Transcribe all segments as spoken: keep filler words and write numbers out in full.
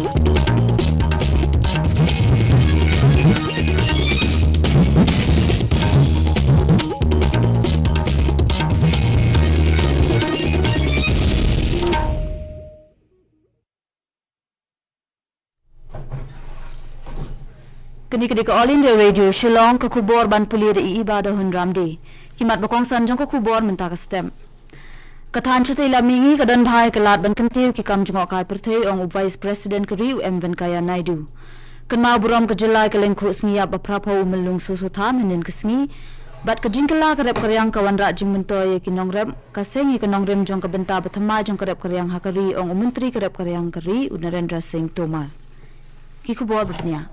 Kane ka dei ka All India Radio Shillong, ka khubor ban pule da i Iba da Hun Ramde. Ki mat ba kongsan jong ka khubor mynta ka step. Ka thaiñ shatei lam mihngi ka don bha ïa ka lad ban kyntiew ki kam jngohkai pyrthei, ong u Vice President ka ri u M Venkaiah Naidu. Kynmaw burom ka jylla ïa ka lyngkhuh sngi ïap ba phraphew u Myllung Soso Tham hynnin ka sngi. Bad ka jingkylla ka rep ka riang ka wanrah jingmyntoi ïa ki nongrep, ka seng ïa ka nongrim jong ka bynta ba thymmai jong ka rep ka riang ha ka ri, ong u Myntri ka rep ka riang ka ri u Narendra Singh Tomar. Ki khubor ba bniah.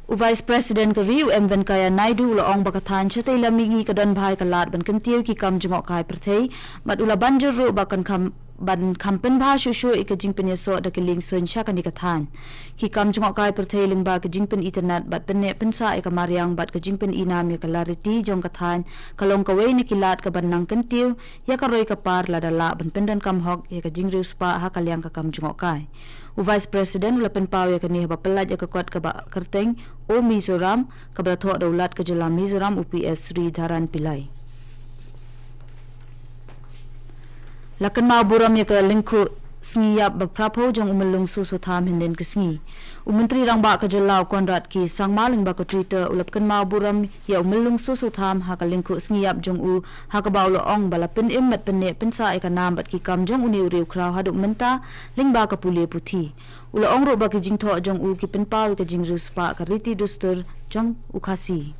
U Vice President ka ri u M Venkaiah Naidu u la ong ba ka thaiñ shatei lam mihngi ka don bha ïa ka lad ban kyntiew ki kam jngohkai pyrthei, bad u la ban jur ruh ba kan kham, ban kham pynbha shuh shuh ïa ka jingpynïasoh da ki liengsuiñ sha kane ka thaiñ. Ki kam jngohkai pyrthei lyngba ka jingpynitynnad bad pynneh pynsah ïa ka mariang bad ka jingpyni nam ïa ka lariti jong ka thaiñ, ka long kawei na ki lad ka ban nang kyntiew ïa ka roi ka par lada lah ban pyndonkam hok ïa ka jingriewspah ha ka liang ka kam jngohkai. U Vice President u la pynpaw ïa kane haba pyllait ïa ka kot kaba kyrteng O Mizoram, kaba la thoh da u Lat ka jylla Mizoram u P S Sreedharan Pillai. La kynmaw burom ïa ka lyngkhuh sngi ïap ba phraphew jong u Myllung Soso Tham hynnin ka sngi. U Myntri Rangbah ka jylla u Conrad K Sangma lyngba ka Twitter u la kynmaw burom ïa u Myllung Soso Tham ha ka lyngkhuh sngi ïap jong u, ha kaba u la ong ba la pynim bad pynneh pynsah ïa ka nam bad ki kam jong une u riewkhraw haduh mynta lyngba ka pule puthi. U la ong ruh ba ki jingthoh jong u ki pynpaw ïa ka jingriewspah, ka riti dustur jong u Khasi.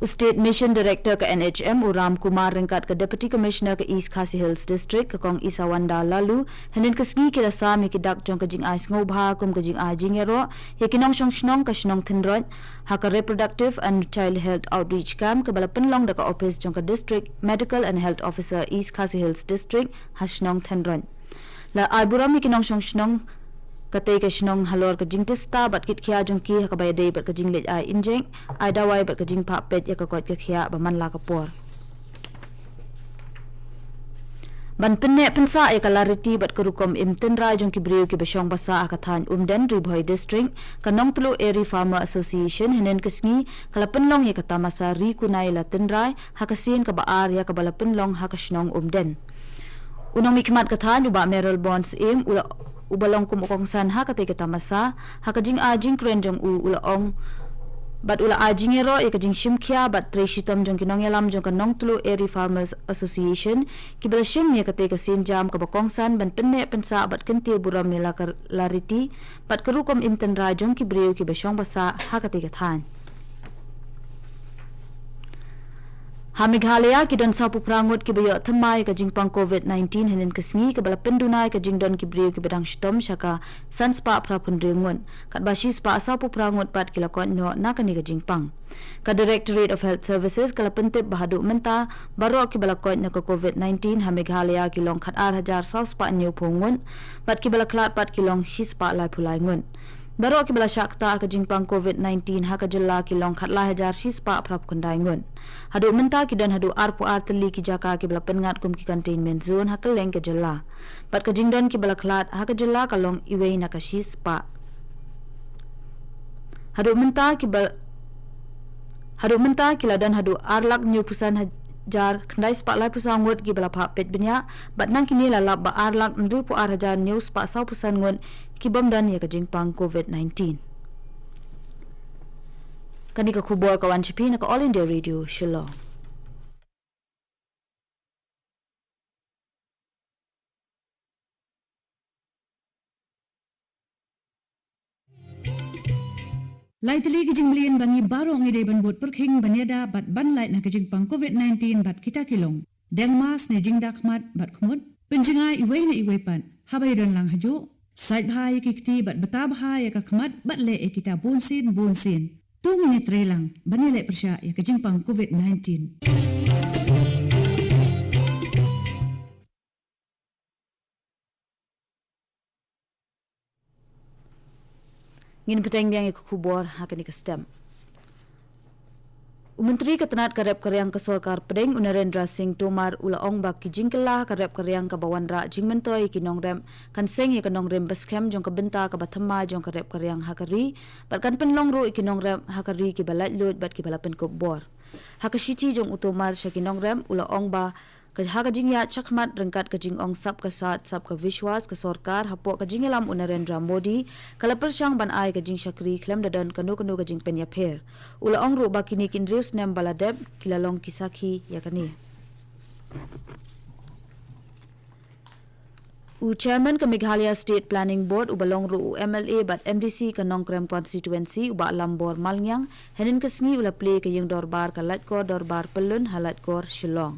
U State Mission Director ka N H M u Ram Kumar ryngkat ka Deputy Commissioner ka East Khasi Hills District ka Kong Isawanda Laloo hynnin ka sngi ki la sam ïa ki dak jong ka jingai sngewbha kum ka jingai jingïaroh ïa ki nongshong shnong ka shnong Thynroit ha ka Reproductive and Child Health Outreach Camp kaba la pynlong da ka ophis jong ka District Medical and Health Officer East Khasi Hills District ha shnong Thynroit. La ai burom ïa ki nongshong shnong katei ka shnong halor ka jingtista bad kit khia jong ki ha kaba ïadei bad ka jingleit ai injek, ai dawai bad ka jingphah peit ïa ka koit ka khiah ba man la ka por. Ban pynneh pynsah ïa ka lariti bad ka rukom im tynrai jong ki briew kiba shong ba sah ha ka thaiñ Umden, Ri Bhoi District, ka Nongtluh Eri Farmer Association hynnin ka sngi ka la pynlong ïa ka tamasa Ri Kunai La Tynrai ha ka sien kaba ar ïa kaba la pynlong ha ka shnong Umden. U nongmihkhmat ka thaiñ u Bah Mayralborn Syiem u la, uba long kum u kongsan ha katei ka tamasa, ha ka jingai jingkren jong u u la ong bad u la ai jingïaroh ïa ka jingshim khia bad trei shitom jong ki nongïalam jong ka Nongtluh Eri Farmers Association kiba la shim ïa katei ka sienjam kaba kongsan ban pynneh pynsah bad kyntiew burom ïa la ka lariti bad ka rukom im tynrai jong ki briew kiba shong ba sah ha katei ka thaiñ. Ha Meghalaya ki don sawphew phra ngut kiba ïoh thymmai ïa ka jingpang Covid nineteen hynnin ka sngi, kaba la pynduna ïa ka jingdon ki briew kiba dang shitom sha ka san spah phra phew hynriew ngut, katba shi spah sawphew phra ngut pat ki la koit noh na kane ka jingpang. Ka Directorate of Health Services ka la pyntip ba haduh mynta baroh kiba la koit na ka Covid nineteen ha Meghalaya ki long khatar hajar saw spah hynñiew phew ngut, bad kiba la khlad pat ki long shi spah laiphew lai ngut. Baroh kiba la shah ktah ha ka jingpang Covid nineteen ha ka jylla ki long khatlai hajar shi spah phra phew khyndai ngut. Haduh mynta ki don haduh arphew ar tylli ki jaka kiba la pynngat kum ki containment zone ha kylleng ka jylla. Bad ka jingdon kiba la khlad ha ka jylla ka long iwei na ka shi spah. Haduh mynta kiba, haduh mynta ki la don haduh ar lak hynñiew phew san hajar khyndai spah laiphew saw ngut kiba la phah peit bniah, bad nang kine la lap ba ar lak hynriew phew ar hajar hynñiew spah saw phew san ngut ki bym don ïa ka jingpang Covid nineteen. Kane ka khubor ka wan sha phi na ka All India Radio Shillong. Lai tylli ki jingmlien ba ngi baroh ngi dei ban bud pyrkhing ban ïada bad ban lait na ka jingpang Covid nineteen bad kita ki long: deng mask ne jingda khmat bad khmut, pynjngai iwei na iwei pat haba ïadon lang hajuh, sait bha ïa ki kti bad bta bha ïa ka khmat bad leh ïa kita bunsien bunsien. To ngin ïatrei lang ban ïaleh pyrshah ïa ka jingpang Covid nineteen. Ngin bteng biang ïa ka khubor ha kane ka step. Myntri ka tnat ka rep ka riang ka sorkar pdeng u Narendra Singh Tomar u la ong ba ki jingkylla ha ka rep ka riang kaba wanrah jingmyntoi ïa ki nongrep kan seng ïa ka nongrim baskhem jong ka bynta kaba thymmai jong ka rep ka riang ha ka ri bad kan pynlong ruh ïa ki nongrep ha ka ri kiba laitluid bad kiba la pynkup bor. Ha ka shithi jong u Tomar sha ki nongrep u la ong ba ka ha ka jingïaid shakhmat ryngkat ka jingong Sabka Saath Sabka Vishwas ka sorkar hapoh ka jingïalam u Narendra Modi ka la pyrshang ban ai ka jingshakri khlem da don kano kano ka jingpynïapher. U la ong ruh ba kine ki hynriew snem ba la dep ki la long ki sakhi ïa kane. U chairman ka Meghalaya State Planning Board uba long ruh u M L A bad M D C ka Nongkrem constituency u Bah Lambor Malngiang hynnin ka sngi u la plie ka ïing dorbar ka Laitkor Dorbar Pyllun ha Laitkor Shillong.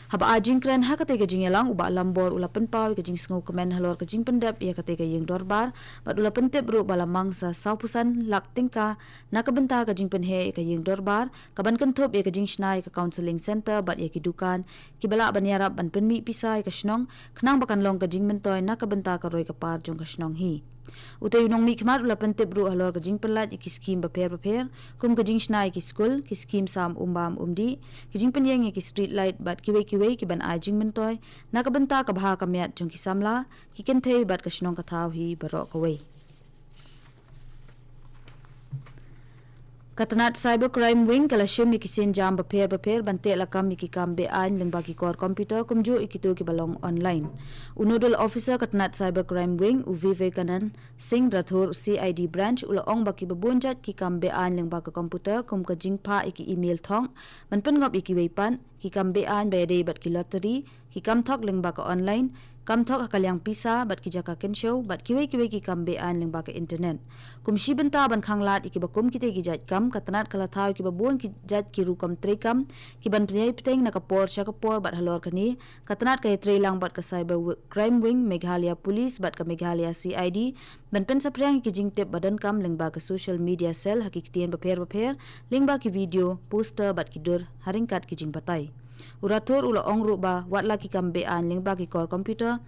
Haba ai jingkren ha katei ka jingïalang u Bah Lambor u la pynpaw ïa ka jingsngewkmen halor ka jingpyndep ïa katei ka ïing dorbar bad u la pyntip ruh ba la mang sa sawphew san lak tyngka na ka bynta ka jingpynheh ïa ka ïing dorbar kaban kynthup ïa ka jingshna ïa ka counselling centre bad ïa ki dukan kiba lah ban ïarap ban pynmih pisa ïa ka shnong khnang ba kan long ka jingmyntoi na ka bynta ka roi ka par jong ka shnong hi. Utei u nongmihkhmat u la pyntip ruh halor ka jingpynlait ïa ki skim bapher bapher kum ka jingshna ïa ki skul, ki skim sam umbam umdih, ki jingpynïeng ïa ki street light bad kiwei kiwei kiban ai jingmyntoi na ka bynta ka bha ka miat jong ki samla, ki kynthei bad ka shnong ka thaw hi baroh kawei. Ka tnat Cyber Crime Wing ka la shim ïa ki sienjam bapher bapher ban teh lakam ïa ki kam be-aiñ lyngba ki kor computer kumjuh ïa kito kiba long online. U Nodal Officer ka tnat Cyber Crime Wing u Vivekanand Singh Rathore, C I D Branch u la ong ba kiba bun jait ki kam be-aiñ lyngba ka computer kum ka jingphah ïa ki email thong ban pynngop ïa kiwei pat, ki kam be-aiñ ba ïadei bad ki lottery, ki kam thok lyngba ka online, kam thok ha ka liang pisa bad ki jaka kynshew bad kiwei kiwei ki kam be-aiñ lyngba ka internet. Kum shi bynta ban khanglad ïa kiba kum kitei ki jait kam, ka tnat ka la thaw ïa kiba bun ki jait ki rukom treikam kiban pynïaid pateng na ka por sha ka por bad halor kane ka tnat ka ïatreilang bad ka Cyber Wi- Crime Wing Meghalaya Police bad ka Meghalaya C I D ban pynsaphriang ïa ki jingtip ba donkam lyngba ka social media cell ha ki ktien bapher bapher lyngba ki video, poster bad ki dur ha ryngkat ki jingbatai. U Rathore u la ong ruh ba wat la ki kam be-aiñ lyngba ki kor computer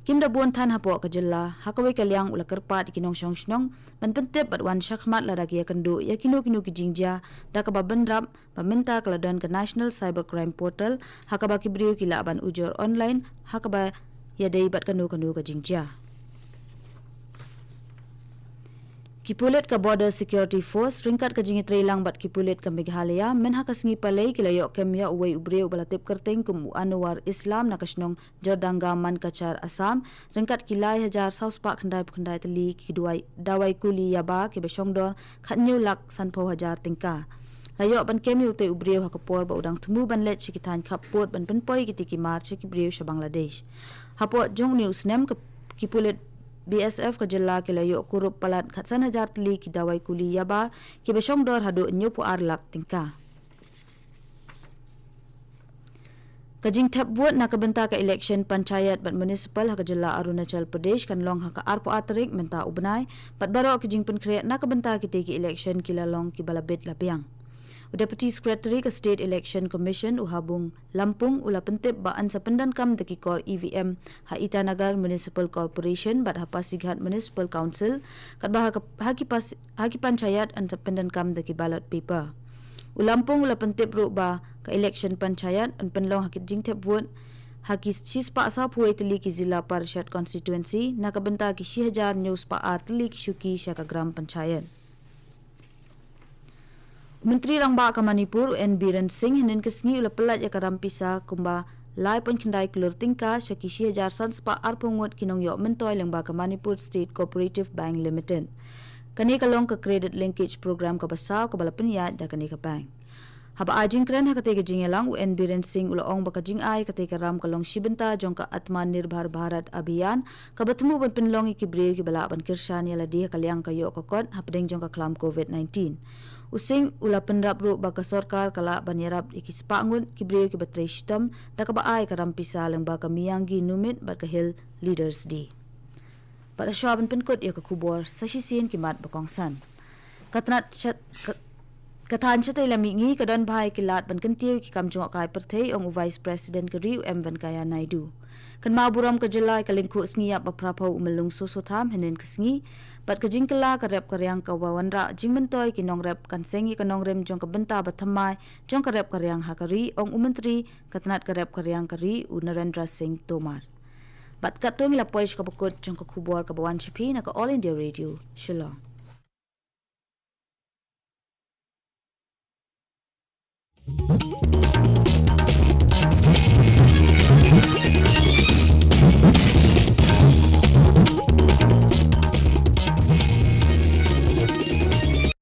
kim da bun than hapoh ka jylla, ha kawei ka liang u la kyrpad ïa ki nongshong shnong ban pyntip bad wan shakhmat lada ki ïakynduh ïa kino kino ki jingjia da kaba bynrap ba mynta ka la don ka National Cyber Crime Portal ha kaba ki briew ki lah ban ujor online ha kaba ïadei bad kano kano ka jingjia. Ki pulit ka Border Security Force ryngkat ka jingïatreilang bad ki pulit ka Meghalaya mynha ka sngi Palei ki la ïoh kem ïa uwei u briew uba la tip kyrteng kum u Anwar Islam na ka shnong Jordanga Mankachar Assam ryngkat ki lai hajar saw spah khyndai phew khyndai tylli ki dawai, dawai kuli yaba kiba shongdor khathynñiew lak sanphew hajar tyngka. La ïoh ban kem ïa utei u briew ha ka por ba u dang thmu ban leit sha ki thaiñ khappud ban pynpoi ïa kitei ki mar sha ki briew sha Bangladesh. Hapoh jong une u snem ka, ki pulit B S F ka jylla ki la ïoh kurup palat khatsan hajar tylli ki dawai kuli yaba kiba shongdor haduh hynñiewphew ar lak tyngka. Ka jingthep vote na ka bynta ka election panchayat bad municipal ha ka jylla Arunachal Pradesh kan long ha ka arphew ar tarik mynta u bnai bad baroh ki jingpynkhreh na ka bynta kitei ki election ki la long kiba la bit la biang. U Deputy Secretary ka State Election Commission u Habung Lampung u la pyntip ba yn sa pyndonkam da ki kor E V M ha Itanagar Municipal Corporation bad ha Pasighat Municipal Council katba ha ka, ha ki pas, ha ki panchayat yn sa pyndonkam da ki ballot paper. U Lampung u la pyntip ruh ba ka election panchayat yn pynlong ha ki jingthep vote ha ki shispah sawphew tylli ki Zilla Parishad Constituency na ka bynta ki shi hajar hynñiew spah ar tylli ki shuki sha ka gram panchayat. U Myntri Rangbah ka Manipur u N Biren Singh hynnin ka sngi u la pyllait ïa ka ram pisa kumba lai point khyndai klur tyngka sha ki shi hajar san spah arphew ngut ki nongïoh myntoi lyngba ka Manipur State Cooperative Bank Limited. Kane ka long ka Credit Linkage Program kaba saw kaba la pynïaid da kane ka bank. Haba ai jingkren ha katei ka jingïalang u N Biren Singh u la ong ba ka jingai katei ka ram ka long shi bynta jong ka Atmanirbhar Bharat Abhiyan kaba thmu ban pynlong ïa ki briew kiba lah ban kyrshan ïa lade ha ka liang ka ïoh ka kot hapdeng jong ka khlam covid nineteen. U Singh u la pynrap ruh ba ka sorkar ka lah ban ïarap ïa ki spah ngut ki briew kiba trei shitom da kaba ai ka ram pisa lyngba ka Miyangi Numit bad ka Hill Leaders Day. Bad ha shuwa ban pynkut ïa ka khubor sa shisien ki mat ba kongsan. Ka tnat sha, ka, ka thaiñ shatei lam mihngi ka don bha ïa ki lad ban kyntiew ïa ki kam jngohkai pyrthei ong u Vice President ka ri u M Venkaiah Naidu. Kynmaw burom ka jylla ïa ka lyngkhuh sngi ïap ba phraphew u Myllung Soso Tham hynnin ka sngi, bad ka jingkylla ka rep ka riang kaba wanrah jingmyntoi ki nongrep kan seng ïa ka nongrim jong ka bynta ba thymmai jong ka rep ka riang ha ka ri, ong u Myntri ka tnat ka rep ka riang ka ri u Narendra Singh Tomar. Bad katto ngi la poi sha kaba kut jong ka khubor kaba wan sha phi na ka All India Radio, Shillong.